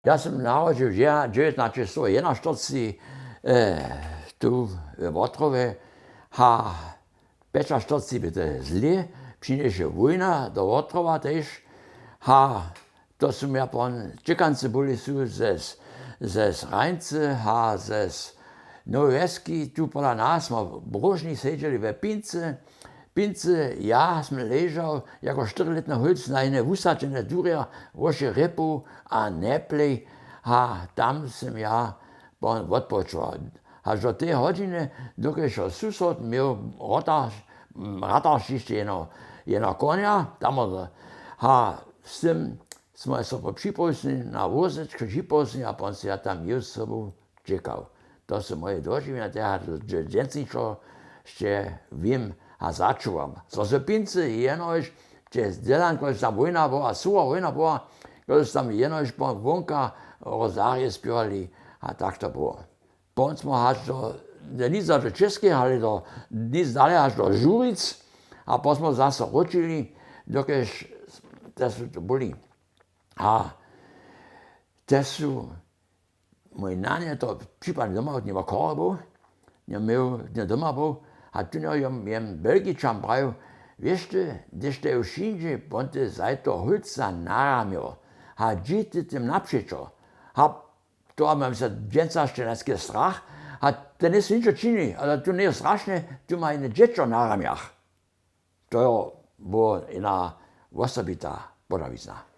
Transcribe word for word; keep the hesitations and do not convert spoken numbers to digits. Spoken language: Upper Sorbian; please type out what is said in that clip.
Ja sym narodźił dźewjatnaće stow jedenaštyrceći tu we wotrowje, ha pjećaštyrceći bě te zlě, přinješe wójna do wotrowa tež. Ha to su mja pon ćěkancy byli su zes zes rańcy ha zes nowe wjeski tu pola nas sma w bróžni sedźeli we pincy. Pincy ja smy ležał jako štyrylětny hólc na jene wusadźene durja woši rěpow a njeplej. Ha tam sym ja pon wotpočował hač do teje hodźiny, dokelž jo susod měł ratarš hišće jeno konja tam. Ha z tym smy so po připołsni na wózečk připołsni a pon sy ja tam jěł sobu ćěkał. To su moje dožiwjenja teha dźensnišo sće wěm a začuwam zo su pincy jenož přez dźělan kož tam wójna była suwa wójna była, kož tam jenož wonka rozarje spěwali. A tak to było. Pon smy hač do nic za do čěskeje ale do nic dale hač do žuric. A pon smy zaso wróćili dokelž te su tu byli. A te su mój nan je to připadnje doma wot nima chorobu nje měł nje doma był. A tu njo jem jem belgičam prajił, wěš ty hdyž te ju wšindźe pon ty zajto hólca naramjo, ha dźi ty tym napřećo? Ha to a mam se dźensa šće najske strach. A te njejsu ničo činili ale tu njeje strašne, tu ma jene dźěćo na ramjach. To jo było jena wosobita podawizna.